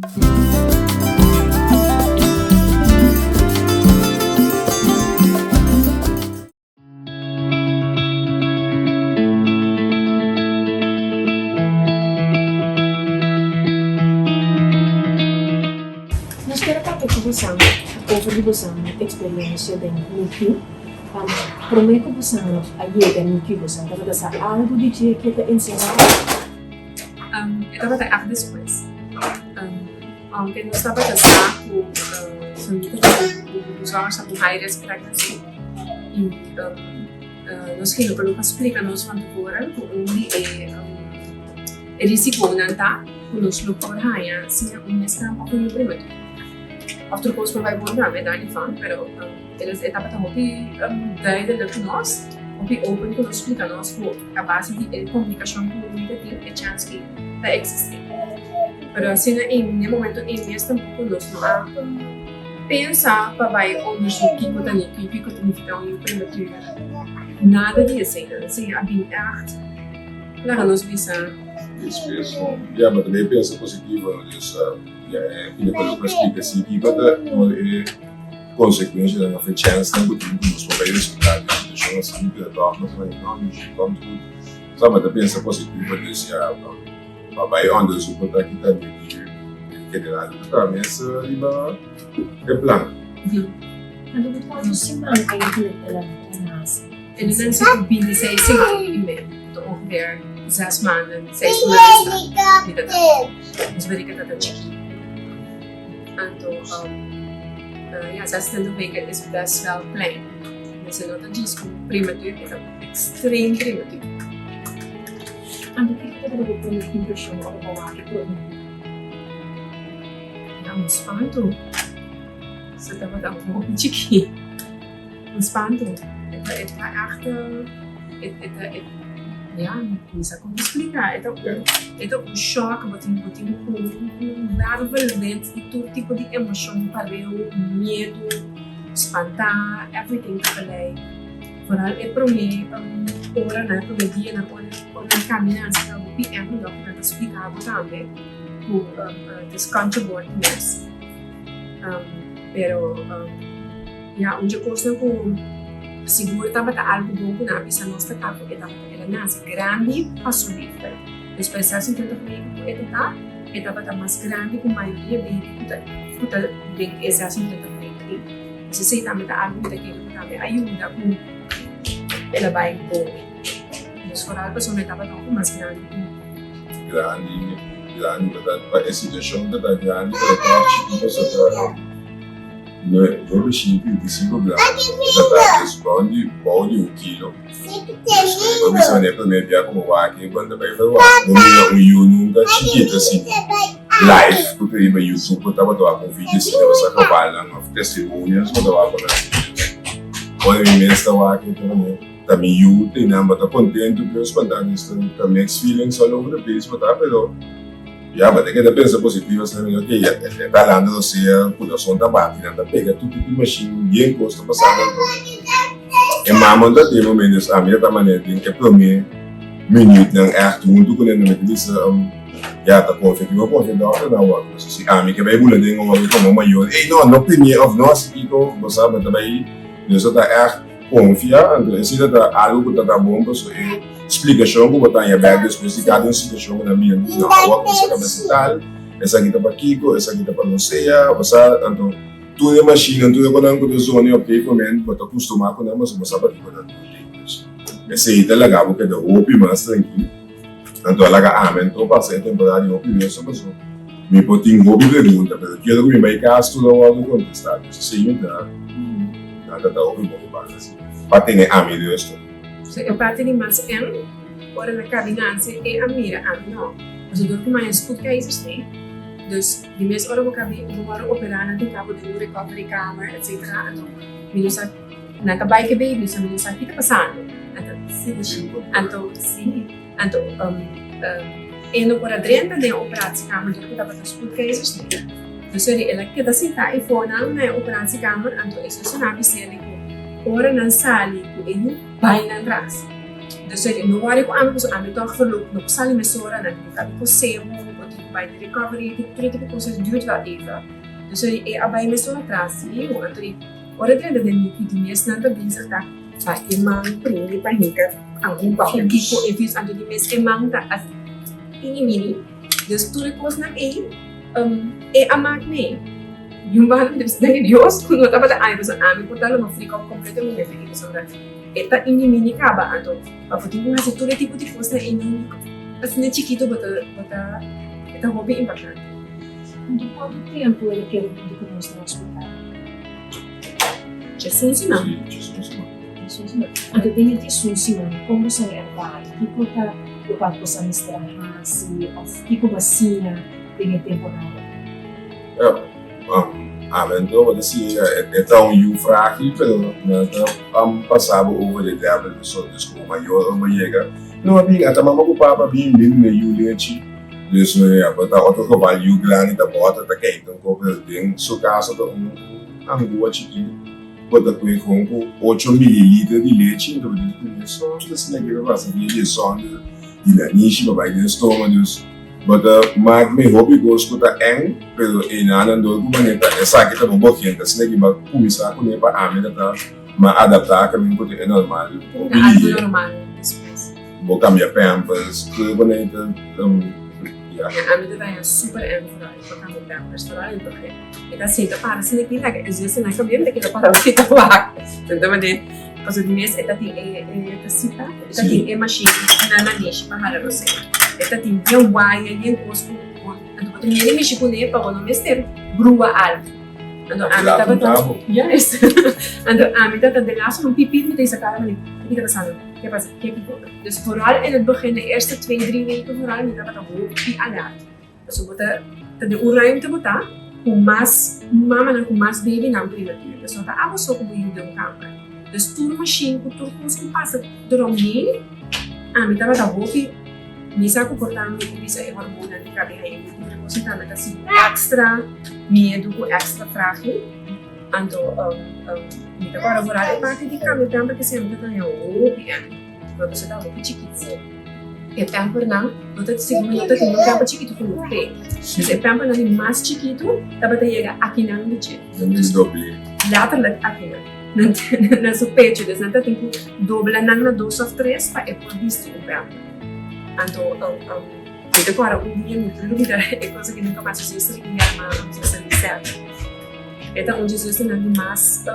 Nos kier a papia ku bosan over di bosan eksperensia den NICU. Promé ku bosan a yega NICU bosan tabata sa algu di dje ke ta enserá? E tabata ègt despues. Aunke nos tabata sa ku Sonita tabata ku zwangerschap ku high risk pregnancy i nos ginecoloog a splika nos van tevoren ku un di e risikonan ta ku nos lo por haña sea un miskraam òf un prematura. Òf tur kos por bai bon tambe, daar niet van, pero e tabata hopi duidelijk ku nos, hopi open ku nos splika nos ku a base di e komplikashon ku mi ta tin e chèns ei ta eksistí. Pero asina ei n'e momento ei mes tampoko nos no a pensa pa bai onderzoek kiko ta ni kiko ta nifiká un yu prematura. Nada di eseinan. Esei a bin ègt laga nos bisa. Despues, ya, bo ta bay pensa positivo, no? Dus, ya e ginecoloog a splika si kiko ta tur e konsekuenshanan òf e chènsnan ku tin ku nos por bay resultá den un situashon asina, pero tòg nos a bay, no, mi komt goed. So, bo ta pensa positivo, dus ya. Pa bai onderzoek bo ta kita di en general bo ta mes riba e plan. Anto ku kuantu siman eigenlijk el a nase? El a nase ku bintiseis siman i mei, ta ongeveer zes maanden, seis maanden esta mi ta ta. Nos barika ta ta chikí. Anto ya 26 weken is best wel klein. Dus e no ta djis un prematuur, e ta extreem prematuur. Anto kiko tabata bo promé impreshon ora bo wak e promé bia? Ya, un spantu. Se tabata un hopi chikí. Un spantu. E ta, e ta ègt, e, e ta, e, ya, mi sa kon splika. E ta un, e ta un shòk, bo tin, bo tin un, un wervelwind di tur tipo di emoshon pareu, miedu, spantá, everything takalei. Foral e promé oranan, e promé dianan ora ora nan kamina ansi ta hopi èn dòkter nan ta splika bo tambe ku ta skancha bo di mes. Pero ya un dje kosnan ku sigur tabata algu bon ku nan a bisa nos ta ta ku e tabata el a nase grandi pa su leeftijd. Dus pa e 36 weken ku e ta ta, e tabata mas grandi ku mayoria baby ku ta ku ta den e 36 weken ei. Pues esei tambe ta algu mi ta kere ku tambe a yuda ku el a bai bon. Dus foral pasobra e tabata hopi mas grandi ku. Grandi, grandi ta ta pa e situashon ta ta grandi pero tòg chikí pasobra ta nuebe shinti binti sinku gram e ta ta dus rònt di bou di un kilo. Dus bo bisa manera e promé bia ku bo wak e bo no ta bai verwagt. Bo mira un yu nunka chikito asina live ku ta riba YouTube bo tabata wak un video asina bo sa gevalnan òf testimonios bo ta wak pa nan ora mi mes ta wak e ta manera ta mi yu ta einan bo ta kontentu pero spantá dus ta mixed feelings all over the place bo ta pero Ya, bo ta keda pensa positivo asina mi ok, ya e ta halando rosea, kurason ta bati, nan ta pega tur tipo di mashin, bien kos ta pasando anto e mama no ta den momento dus ami ta manera den e prome minuutnan ègt huntu kuné nan mi ta bisa ya ta konfia ki bo konfia dòkter nan wòrdu pasobra si ami ke bai bula den oro komo mayor ey no no primi òf no hasi kiko bo sa bo ta bai nos ta ègt konfia anto esei ta ta algu ku ta ta bon pasobra e Splikashon ku bo ta haña bèk despues di kada un situashon ku nan bira di no awa ku sa kabesa tal, esaki ta pa kiko, esaki ta pa no sea, bo sa, anto tur e mashinnan, tur e konan ku ta zona e op moment bo ta kustumá ku nan pasobra bo sa pakiko nan ta tin. Dus esei ta laga bo keda hopi mas trankil, anto a laga ami anto pasa e temporada di hopi weso pasobra mi por tin hopi pregunta pero kero ku mi bai kas tur a wòrdu kontestá, dus esei mi ta nan ta ta hopi bon banda si pa tene ami resto. So e parti di mas en, ora na kabi nanse e a mira ami no. Pasobra dor ku maya spoed keizersnee, dus di mes ora bo kabi bo wòrdu operá nan tin kabo den un recovery kamer etcetera anto mi no sa nan ta bai ku e baby so mi no sa ki ta pasando. Anto si anto si anto e no por a drenta den e operatiekamer dor ku tabata spoed keizersnee. Dus el a keda sintá eifonan na e operatiekamer anto e zusternan a bis'é ku Ora nan sali ku e yu, bai nan tras. Dus e no wòri ku ami pasobra ami tòg verloop no por sali mesora, nan tin ku kabi kosé bo, bo tin ku. bai di recovery, tur e tipo kos duurt wel even. Dus e a bai mesora tras di yu. Anto di ora e drenta den NICU di mes nan ta bezig ta pa e man prende pa hinka algun bou kiko e vis. Anto di mes e man ta tini mini. Dus tur e kosnan ei e a mak mee. Di un banda mi ta bisa danki Dios ku no tabata ami pasobra ami por ta lo freak out kompleto e momento ei pasobra e ta ini mini kaba anto pa bo tin ku hasi tur e tipo di kosnan ei no asina chikito bo ta bo ta e ta hopi impactante. Anto kuantu tempu el a keda huntu ku nos na hospital? Djesun siman. Si, djesun siman. Djesun siman. Anto den e djesun siman kon bo sa ervaring? Kiko ta lokual ku bo sa mester a hasi òf kiko bo a siña den e temporada? Ja, ami anto bo ta siña e ta un yu frágil pero nan ta pasa bo over e level so dus komo mayor ora bo yega no a bin ata mama ku papa bin bin duna yu lechi dus ya bo ta otro geval yu grandi ta bòter ta keinta un kos pero den su kaso ta un angua chikitu bo ta kue kon ku ocho mililiter di lechi anto bo tin ku kume sonde asina ke ta pasa via di e sonde di nanishi pa bai den stoma dus Bo ta mak mi hopi kos ku ta eng, pero einanan dor ku manera ta esaki ta bo bogente, asina ki bo a kuminsá kuné pa ami ta ta ma adaptá kaminda ku ta e normal. Hopi di algu normal despues. Bo kambia pampers, tur e manera ta ya. Ya, ami ta daña super eng foral pa kambia pampers, foral in begin. Mi ta sinta para asina ki laga e zuster nan kambia, mi ta keda para kita wak. Sinta manera, pasobra di mes e ta tin e e tasita. E ta tin e machine na nanishi pa hala rosea. E ta tin bien waya, bien kos ku bo anto bo ta mira mishi kuné pa bo no mester brua algu. Anto ami tabata Juist. Anto ami tabata den laatste un pipi mi ta bisa kara mane, kiko ta pasando? Ke pasa? Ke kiko? Dus vooral in het begin, de eerste twee, drie weken vooral, mi tabata hopi alert. Pasobra bo ta ta den un ruimte bo ta ku mas mamanan ku mas babynan prematur. Dus no ta abo so ku bo yu den un kamber. Dus tur mashin ku tur kos ku pasa eromheen, ami tabata hopi mi sa ku por ta mi ku bisa e hormonan di kabe haña ku tur e kos ei tambe ta sigu extra miedu ku extra fragil. Anto mi ta kòrda vooral e parti di kambia pamper ke siempre ta haña hopi èn. Pasobra ta hopi chikito. E pampernan no ta segun mi no ta tin un pamper chikitu ku no pe. Dus e pampernan di mas chikitu tabata yega akinan di dje. Nan tin dobl'é. Letterlijk akinan. Na su pecho. Dus nan ta tin ku dobla nan na dos òf tres pa e por bisti un pamper. Anto mi ta kòrda un dia mi ta lubida e kos aki nunka mas. Su zuster i hermano, su zuster Lisette. E ta un dje zusternan di mas.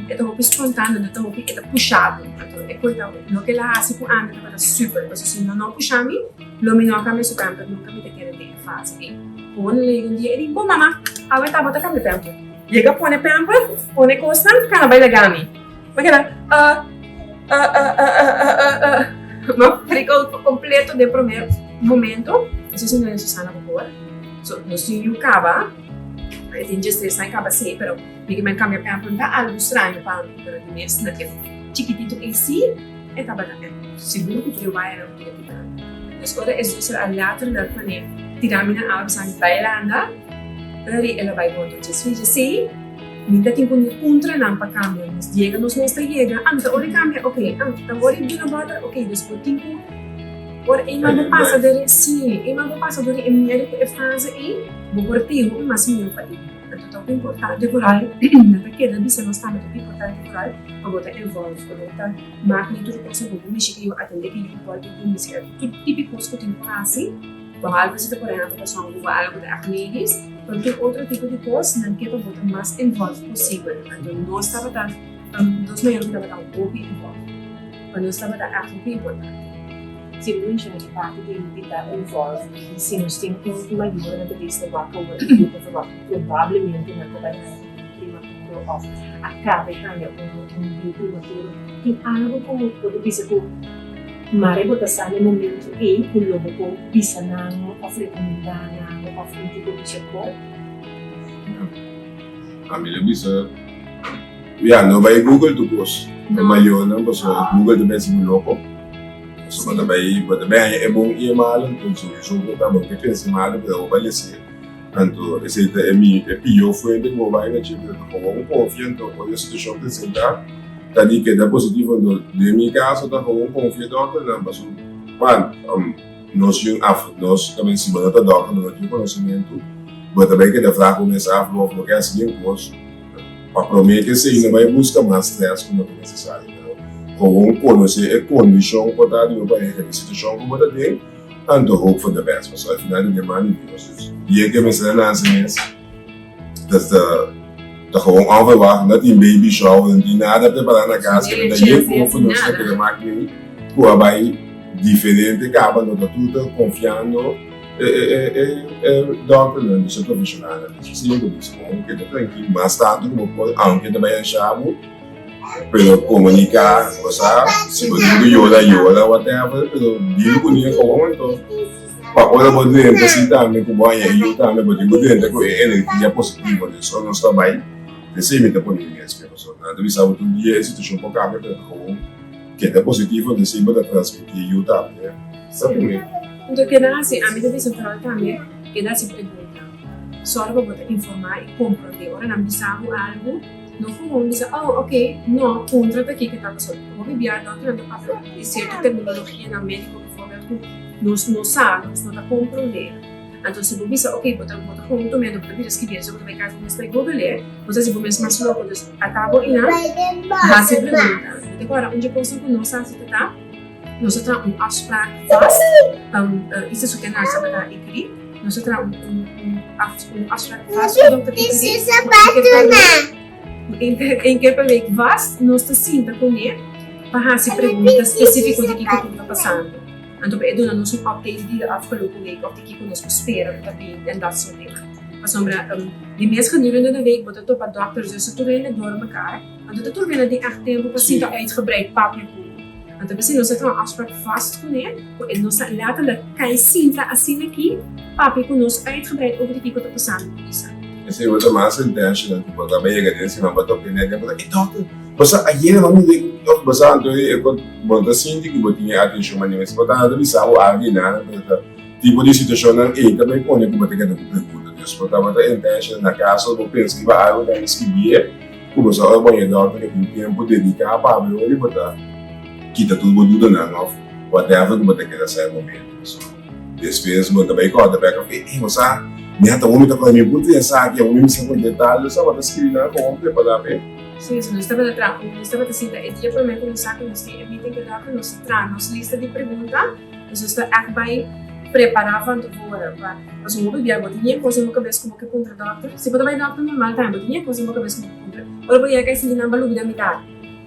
E ta hopi spontáneo, no ta hopi, e ta pusha bo. Anto e koe ta, loke el a hasi ku ami tabata super, pasobra si no no pusha mi, lo mi no a kambia su pamper, nunka mi ta kere den e fase ei. Gewoon el a yega un dia, e di, Bo mama, awe ta bo ta kambia pamper. Yega pone pamper, pone kosnan, kana bai laga mi. Mi a keda, Uh, uh, uh, uh, uh, uh, uh, uh. Mi a freak out por kompleto den promé momento. Esei si no e Susana bo por. So, nos tin yu kaba, e tin djestres aña kaba si, pero. Mi ke men kambia pamper ta algu straño pa mi, pero di mes na e chikitito ei si e tabata e sigur ku tur e wayanan ku tin e Dus ora e zuster a later dat manera tira mi na awa bisa mi bai landa, ora el a bai boto dje swi dje sei mi ta tin ku ni puntra nan pa kambia nos yega nos mes ta yega ah mi ta ora kambia ok ah ta ora duna bòter ok dus bo tin ku ora e man bo pasa dor e si e man bo pasa dor e miedu ku e fase ei bo por tin hopi mas mihó pa e. Anto ta hopi importante vooral nan ta keda bisa nos tambe ta hopi importante vooral pa bo ta involve pa bo ta mak ni tur cosa bo mishi ke yo atende ke yo por ke yo mishi tur tipo cos ku tin ku hasi behalve si ta por ehempel ta son ku algo ta echt medisch pero tur otro tipo di cos nan ke pa bo ta mas involve posibel anto nos tabata nos mayor ku tabata hopi involve pa nos tabata echt hopi importante. Si bo menciona e parti di di ta involve, si nos tin un mayor nan ta bisa wak awor e grupo verwacht probablemente nan ta bai haña un yu prematuro of a caba e haña un yu prematuro, tin algo cu bo ta bisa cu mare bo ta sa na e momento ey cu lo bo por bisa nan of recomenda nan of un tipo di support? Ami lo bisa, ya no bai google tur cos, e mayornan pasobra google ta mester bo loco. So bo ta bai bo ta bai haña e bon i e malu, anto sowieso bo ta bo ke pensa e malu pero bo bai lese. Anto esei ta e mi e pió fuente ku bo bai na dje pero ta gewoon konfia anto ora e situashon presentá ta di keda positivo anto den mi kaso ta gewoon konfia dòkternan pasobra juan. nos yun af nos ta men si bo no ta dòkter bo no tin konosementu bo ta bai keda vraag bo mes af bo ke hasi den kos pa prome ke esei no bai buska mas stress ku no ta nesesario pero gewoon konosé e kondishon ku ta di bo pareha di situashon ku bo ta den anto hope for the best pasobra al final di dia man di Dios dus dia ke mester a nase mes ta ta gewoon onverwacht no tin baby shower no tin nada prepara na cas ke ta yen koe ku nos ta kere mak mei ku a bai diferente kaba no ta tur ta konfiando e e e e dokternan dus e profeshonalnan dus asina ku bisa gewoon keda trankil mas tantu ku bo por aunke ta bai ansha bo pero komunika bo sa si bo tin ku yora yora whatever pero dil kuné gewoon anto. Pa ora bo drenta si tambe ku bo haña yu tambe bo tin ku drenta ku e energia positivo den so nos ta bai esei mi ta pone mi mes pero so nan ta bisa bo tur dia e situashon por kambia pero ta gewoon keda positivo den esei bo ta transmiti e yu tambe sa prome. Anto keda hasi ami ta bisa vooral tambe keda hasi pregunta sòru pa bo ta informa i komprende ora nan bisa bo algu no gewoon bisa oh ok no puntra ta kiko ta pasobra hopi bia dòkternan ta papia di sierto terminologianan mediko bijvoorbeeld ku Nos no sa, nos no ta komprondé. Anto si bo bisa, ok, bo ta bo ta kon tumendo, bo ta bira skibí, so bo ta bai kas bo mes bai google, bo ta hasi bo mes mas loko. Dus ata bo einan hasi pregunta. Mi ta kòrda un dje kosnan ku nos hasi ta ta, nos a traha un afspraak vast, Isa su kenar tabata ekri, nos a traha un un un un afspraak vast ku dokter Ikri, ku un keer pa week, un keer pa week vast nos ta sinta kuné pa hasi pregunta spesífiko di kiko tur ta pasando. Anto pa e duna nos un update di de afgelopen week of di kiko nos por spera ku ta bin en dat soort dingen. Pasobra di mes gedurende de week bo ta topa dokter, zuster tur hende door mekaar. Anto ta tur bena tin echt tempo pa sinta uitgebreid papia ku bo. Anto p'esei nos a traha un afspraak vast kuné ku e nos ta letterlijk kai sinta asina aki papia ku nos uitgebreid over di kiko ta pasando ku Isa. Esei bo ta mas intentional ku bo ta bai yega den siman bo ta opinia den bo ta, e dokter, Bo sa ayera bo mira ku òf bo sa anto e ku bo ta sinti ku bo tin e atenshon manera si bo ta ta bisa bo algu einan pero ta tipo di situashonnan ei ta bai pone ku bo ta keda ku pregunta. Dus bo tabata intentional na kaso bo pensa riba algu tambe skibié ku bo sa ora bo haña dòkter ke tin tempu dediká pa bo ora bo ta kita tur bo dudanan òf whatever ku bo ta keda sa e momento. So despues bo ta bai kòrda bèk òf ey bo sa mi a ta hopi ta kòrda mi por tin esaki awor mi mester konta e tal bo sa bo ta skibi nan komo prepará p'e. Sí, so nos tabata traha un, nos tabata sinta e dia promé ku nos sa ku nos tin e meeting ku dòkter, nos ta traha nos lista di pregunta, nos nos ta ègt bai prepará van tevoren pa, pasobra hopi bia bo tin yen kos den bo kabes ku bo ke puntra dòkter, si bo ta bai dòkter normal tambe bo tin yen kos den bo kabes ku bo ke puntra, ora bo yega e sinti nan bo a lubida mitar,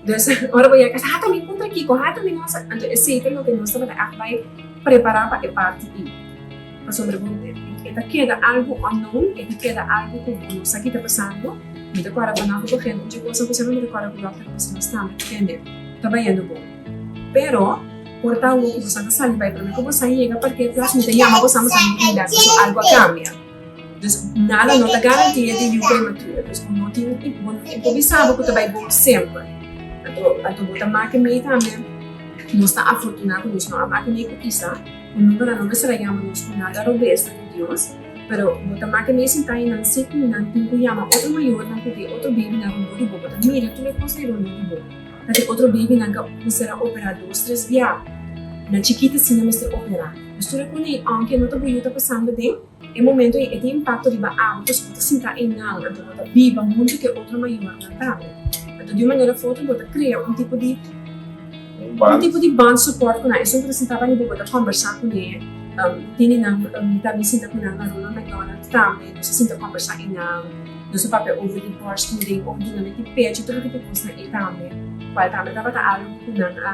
dus ora bo yega a hata mi puntra kiko, hata mi no sa, anto esei ta loke nos tabata ègt bai prepará pa e parti ei, pasobra bo e ta keda algu unknown, e ta keda algu ku bo no sa ki ta pasando. Mi ta kòrda vanaf e begin un dje kosa ku semper mi ta kòrda ku dòkter a bisa nos tambe ku tende ta bayendo bon. Pero por ta awor ku bosan ta sali bai promé ku bosan yega parkeerplaats mi ta yama bosan bosan mi brinda pasobra algu a kambia. Dus nada no ta garantia di yu prematura. Dus bo no tin bo no por bisa bo ku ta bai bon semper. Anto anto bo ta make mei tambe nos ta afortuná ku nos no a make mei ku Isa ku nunka nan no mester a yama nos ku nada robes ta di Dios. Pero bo ta make mes sinta i nan si ku nan tin ku yama otro mayornan ku tin otro babynan rondó di bo. Bo ta mira tur e kos ei rondó di bo. Ta tin otro babynan ku mester a operá dos, tres bia. Nan chikit asina mester operá. Pues tur e kos ei, aunke no ta bo yu ta pasando den e momento ei, e tin impakto riba abo pasobra bo ta sinta einan, anto bo ta biba huntu ku e otro mayornan tambe. Anto di un manera of otro bo ta krea un tipo di un tipo di band support ku nan. Esun ku ta sinta banda di bo, bo ta kòmbersá kuné. Tini nan mi ta mi sinta ku nan na Ronald McDonald tambe nos a sinta kombersá i nan nos a papia over di borstvoeding of duna nan di pecho tur e tipo kosnan ei tambe kual tambe tabata algu ku nan a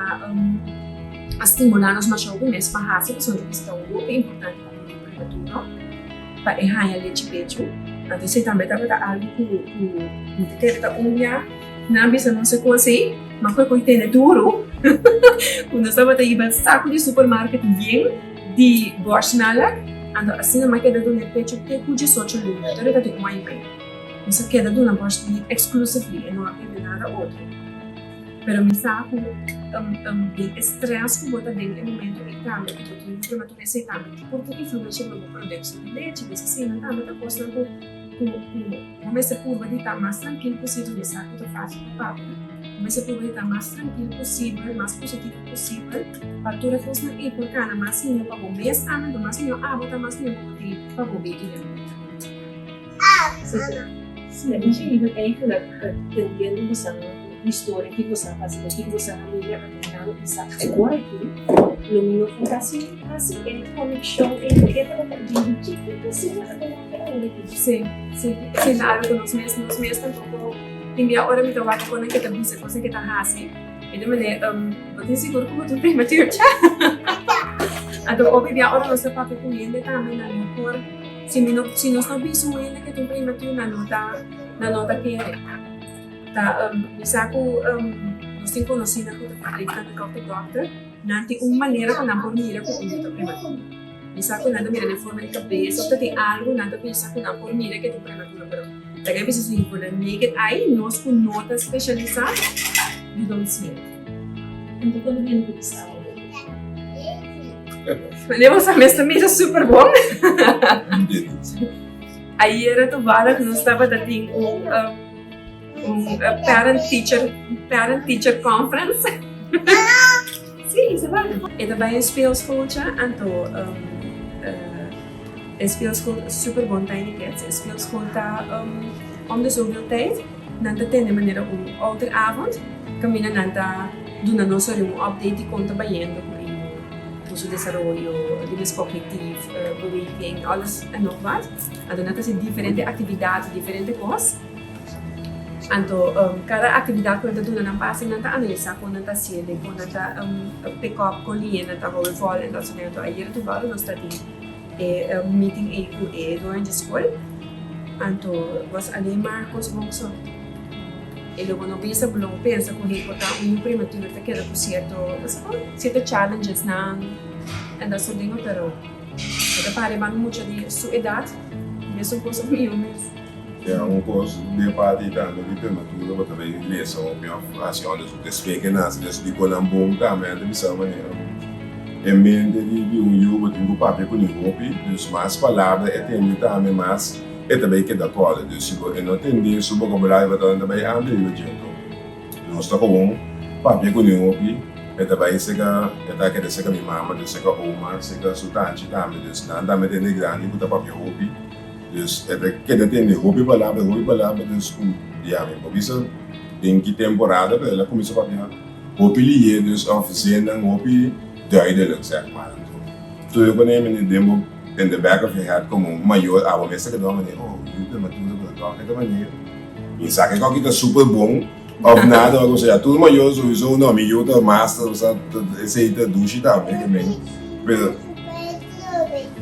a stimulá nos masha hopi mes pa hasi pasobra nos ta hopi importante pa un yu prematuro pa e haña lechi pecho anto esei tambe tabata algu ku ku mi ta kere ta un bia nan bisa nos e kos ei ma ku e por tene duru ku nos tabata hiba saku di supermarket yen di borstmelk, anto asina mi a keda duna e pecho te ku diesocho luna, te ora ta tin un aña i mei. Nos a keda duna borstmelk exclusively e no a bebe nada otro. Pero mi sa ku den e stress ku bo ta den e momento ei tambe ku bo tin prematuresa ei tambe por tin influensha riba bo produccion di lechi. Pues asina tambe ta kosnan ku ku bo mester purba di ta mas trankil posibel. Mi sa ku ta facil pa papia. Mester purba di ta mas trankil posibel, mas positivo posibel, pa tur e kosnan ei por kana mas mihó pa bo mes tambe, anto mas mihó abo ta, mas mihó bo por tin pa bo baby den mundo. Sí, a increíbel eigenlijk tendiendo boso historia kiko boso a pasa, kiko boso a mira, anto mi sa awor aki lo mi no por casi haci e conexion entre ke tabata di chiquito asina anto wak awor aki. Sí, sí, sí, ta algo ku nos mes, nos mes tampoco tin bia ora mi ta wak kon nan ke ta bisa, kos nan ke ta hasi, mi ta manera, bo tin sigur ku bo ta un premature cha? Anto hopi bia ora nos ta papia ku hende tambe nan no por, si mi no, si nos no bisa un hende ke ta un premature nan no ta, nan no ta kere. Ta mi sa ku nos tin konosínan ku ta verpleegkundige òf ta dòkter, nan tin un manera ku nan por mira ku un ta prematuro. Mi sa ku nan ta mira den forma di kabes òf ta tin algu nan ta bisa ku nan por mira ke ta un prematuro, pero ta ke bisa si for the naked eye nos ku no ta spesialisá you don't see it. Anto kuando hende ku bisa bo? Wanneer bo sa mes ta mira super bon. Ayera toevallig nos tabata tin un Un parent teacher parent teacher conference. Sí, se va. E ta bai un speelschooltje, anto e speelschool super bon Tiny Kids. E speelschool ta om de zoveel tijd nan ta tene manera un ouderavond kaminda nan ta duna nos un update di kon ta bayendo ku e ku su desaroyo di mes cognitief, beweging, alles en nog wat. Anto nan ta hasi diferente actividad, diferente kos. Anto kada aktividat ku nan ta duna nan base nan ta analisá kon nan ta hasiendo, kon nan ta pick up, kon liña nan ta hou vol en dat soort dingen. Anto ayer toevallig nos ta tin e meeting ei ku e doño di skol, anto was alleen maar kos bon so. E lo bo no bisa, bo lo bo pensa ku hey por ta un yu prematuro ta keda ku sierto, sierto challenges nan en dat soort dingen, pero e ta para e banda mucha di su edat, mesun kos ku mi yu mes. Ya un kos den parti tambe di prematura bo ta bay lesa hopi of hasi onderzoek despues ke nase des di konan bon tambe nan ta bisa manera e mente di di un yu bo tin ku papia kuné hopi dus mas palabra e tende tambe mas e ta bay keda kòrda dus si bo e no tende su bokabulario bo ta bay amplia riba dje anto nos ta kobon papia kuné hopi e ta bay seka e ta keda seka mi mama dus seka oma seka su tanchi tambe dus nan tambe tende grandi ku ta papia hopi. Dus e ta keda tende hopi palabra, hopi palabra, dus ku ya mi por bisa den ki temporada pero el a kuminsá papia hopi lihé dus òf zinnan hopi duidelijk zeg maar. Anto tur e kone mende den bo in the back of your head komo mayor abo mes ta keda un manera oh yu prematura pero tòg e ta manera mi sa ke kòki ta super bon òf nada òf kosea tur mayor souiso no mi yu ta master osea esei ta dushi tambe ke men pero.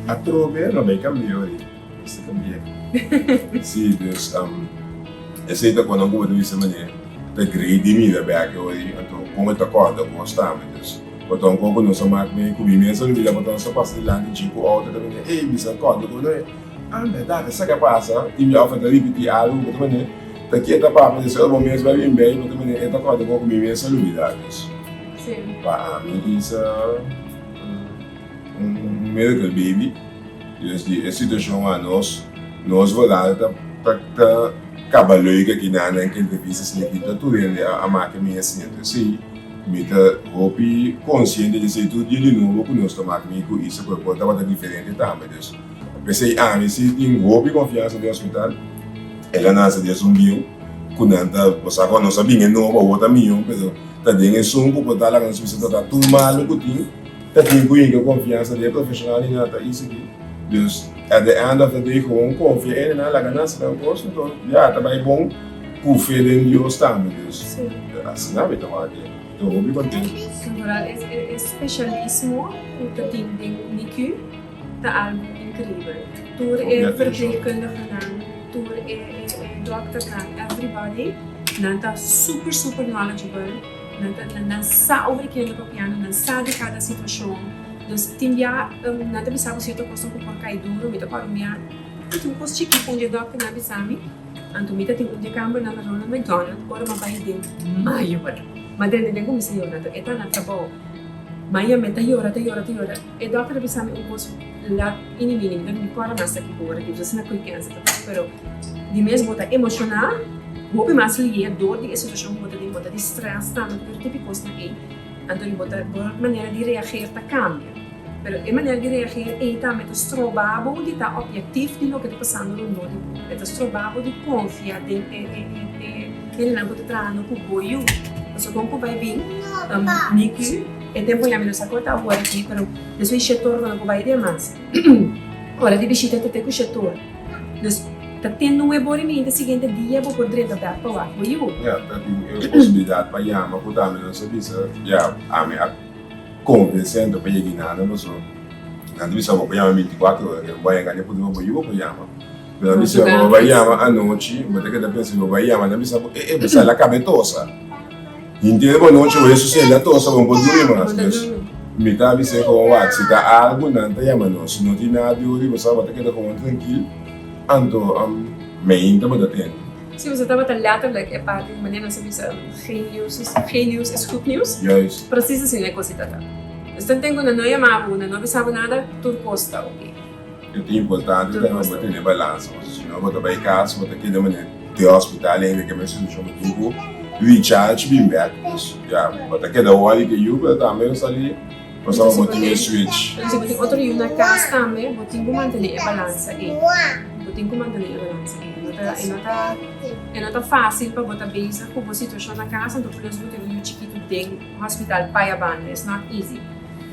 Atrobe no bay cambia ori. Mester cambia. Si, dus esey ta cuando cu bo ta bisa manera ta great di mira bek ori anto con e ta corda cos tambe. Dus bo ta un con cu nos a mak mee cu mi mes a lubida bo ta nos a pasa dilanti dje cu auto ta manera ey bisa corda cu no ah berdad esaki a pasa tin bia of e ta ripiti algo bo ta manera ta keda papia despues ora bo mes bai bin bay bo ta manera e ta corda con cu mi mes a lubida. Dus pa ami isa. Un miracle baby dus di e situacion a nos nos vooral ta ta caba leuk aki nan nan ke entrevista asina aki ta tur hende a make mi asina entonces si mi ta hopi consciente di esey tur dia di nobo cu nos ta make mi cu Isa cu e por tabata diferente tambe dus pesey ami si tin hopi confiansa den hospital el a nace des un bieu cu nan ta bo sa cu nos a bini e nobo awor ta miyo pero ta den esun cu por ta laga nos bisa ta ta tur malo cu tin. Ta tin ku hinka konfiansa den e profeshonal di nan ta isiki. Dus at the end of the day gewoon konfia ene nan laga nan hasi nan kos enton ya ta bai bon ku fe den Dios tambe dus asina mi ta wak e. Mi ta hopi kontento. Vooral e specialismo ku ta tin den NICU ta algu increibel. Tur e verpleegkundigenan, tur e dokternan, everybody nan ta super super knowledgeable. Nan ta nan sa over di kende papiando, nan sa di kada situashon. Dus tin bia nan ta bisa bo sierto kosnan ku por kai duro. Mi ta kòrda un bia mi tin un kos chikí ku un di e dòkternan a bisa mi. Anto mi ta tin un di e kambernan na Ronald McDonald ora mi a bai den m'a yora. M'a drenta den kuminsá yora. Anto e ta na trabou. M'a yam'é ta yora, ta yora, ta yora. E dòkter a bisa mi un kos. lat ini bini, mi ta mi kòrda mas aki ku ora ki asina ku kensa ta ta, pero di mes bo ta emoshoná hopi mas lié dor di e situashon ku bo ta den, bo ta di strès tambe ku tur tipo di kosnan ei, anto bo ta bo manera di reageer ta kambia. Pero e manera di reageer ei tambe ta stroba bo di ta objektief di loke ta pasando rondó di bo. E ta stroba bo di konfia den e e hendenan ku ta trahando ku bo yu. Pasobra kon ku bai bin NICU, e tempu ya mi no sa kon ta awor aki, pero despues shetor ku no por bai den mas. Ora di bishita ta te ku shetor. Dus ta te nuebe ora i meinta siguiente dia bo por drenta bèk pa wak bo yu. Ya, ta tin e posibilidat pa yama ku tambe nos a bisa, ya, ami a. Konvensendo pa yega inanda paso nan ta bisa bo por yama binticuatro ora ke bo a yega ne punto bo yu bo por yama pero nan bisa bo bai yama anochi bo ta keda pensa bo bai yama nan bisa bo e e bo sali a kaba e tosa henter bo nochi bo e a tosa bo no por duri mas dus mi ta bisa komo wak si ta algu nan ta yama nos si no tin nada di ori bo sa bo ta keda komo trankil anto meinta bo ta tende. Si boso tabata letterlijk e parti di manera nos a bisa geen nieuws is geen nieuws is goed nieuws. Juist. Precies asina e cosita ta. Dus ten ten cu nan no yama bo, nan no bisa bo nada, tur cos ta oke. E ta importante tambe bo tene balansa, pasobra si no bo ta bay cas, bo ta keda manera den hospital ainda ke mes situacion bo tin cu recharge bin bek. Dus ya, bo ta keda worry ke yu, pero tambe bo sali pasobra bo tin e switch. Pero si bo tin otro yu na cas tambe, bo tin cu mantene e balansa ey. Bo tin cu mantene e balansa ey. No ta, e no ta, e no ta fácil pa bo ta bezig ku bo situashon na kas, anto plus bo tin un yu chikitu den hospital paya banda. It's not easy.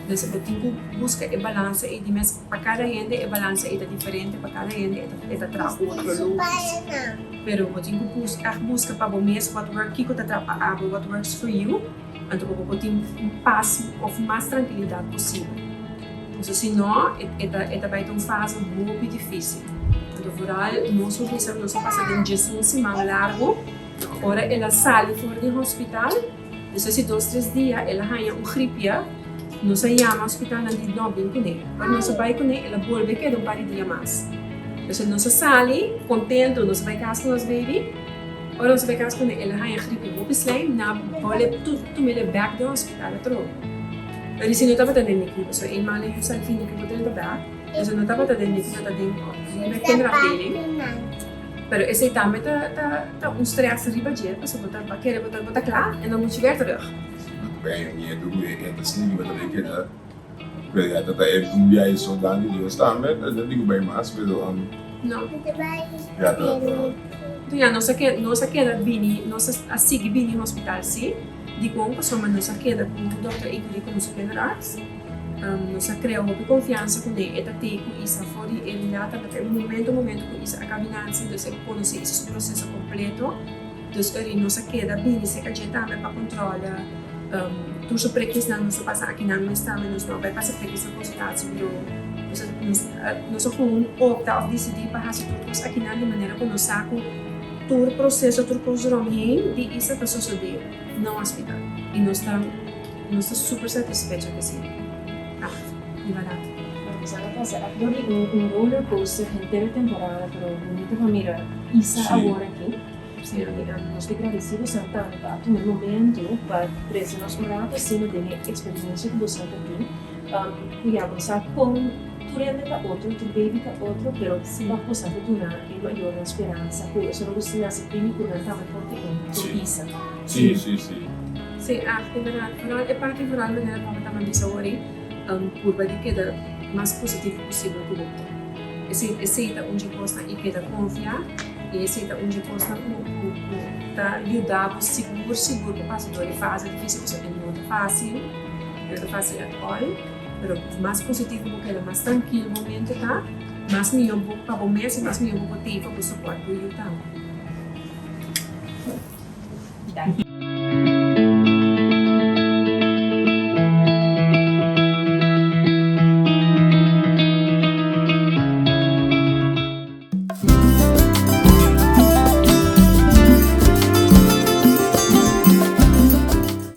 Dus bo tin ku buska e balansa ei di mes. Pa kada hende e balansa ei ta diferente, pa kada hende e ta, e ta traha otro logisch. Pero bo tin ku bus, ègt buska pa bo mes what work, kiko ta traha pa abo, what works for you, anto pa bo por tin un pas òf mas trankilidat posibel. Pasobra si no, e ta, e ta bai ta un fase hopi difícil. Anto vooral nos por bisa nos a pasa den djesun siman largu, ora el a sali for di hospital, despues di dos tres dia el a haña un gripia, nos a yama hospital nan di no bin kuné. Ora nos a bai kuné el a bolbe keda un par di dia mas. Entonces nos a sali contento, nos a bai kas ku nos baby, ora nos a bai kas kuné el a haña gripia hopi slijm, nan a bolbe tum'é bek den hospital atrobe. Pero si no tabata den NICU, pasobra eenmaal e yu sali fin NICU bo drenta bek. Eso no tabata den NICU, tabata den den kinderafdeling. Pero esei tambe ta ta ta un stress riba dje, pasobra bo ta bo a kere bo ta bo ta kla en dan moet je weer terug. Bo ta miedu ku e ta sinti bo ta bay keda, pero ya ta ta e un biahe so danki Dios tambe, no ta diku bay mas pero No. ya ta ta. Enton ya nos a keda nos a keda bini nos a sigui bini hospital si, dikon pasobra nos a keda ku dokter Ecury komo su kinderarts. Nos a krea hopi konfiansa kuné. E ta tei ku Isa for di e lata ta e momento momento ku Isa a kabi nansi, dus e konosé Isa su proseso kompleto. Dus eri nos a keda bini serka dje tambe pa kontrola tur su prekisnan. Nos a pasa akinan mes tambe, nos no a bai pasa prekis na konsultatiebureau. Nos a nos a nos a gewoon opta òf disidí pa hasi tur kos akinan di manera ku nos sa ku tur proseso, tur kos ròmheen di Isa ta sosodé na hospital. I nos ta. Nos ta super satisfecho cu esey. Ah, di berdad. Nos a pasa echt door di un roller coaster henter e temporada, pero bunito pa mira Isa awor aki. Sí. Y nos ta gradeci bosan tambe pa a tuma e momento pa trece nos un rato asina den e experiencia cu bosan ta tin. Cu ya bo sa con tur hende ta otro, tur baby ta otro, pero toch bosan ta duna e mayornan speransa cu esun lo nace primi cu nan tambe por tin un Isa. Sí, sí, sí. Sí, echt, inderdaad. Vooral e parti vooral manera Papa ta bisa awor ei, purba di keda mas positivo posibel ku bo por. Esei, esei ta un dje kosnan i keda konfia i esei ta un dje kosnan ku ku ku ta yuda bo sigur sigur pa pasa dor e fase difisil pasobra e no ta fasil, e no ta fasil at all, pero mas positivo bo keda, mas trankil bo mente ta, mas mihó bo pa bo mes i mas mihó bo por tin pa bo support bo yu tambe. Danki.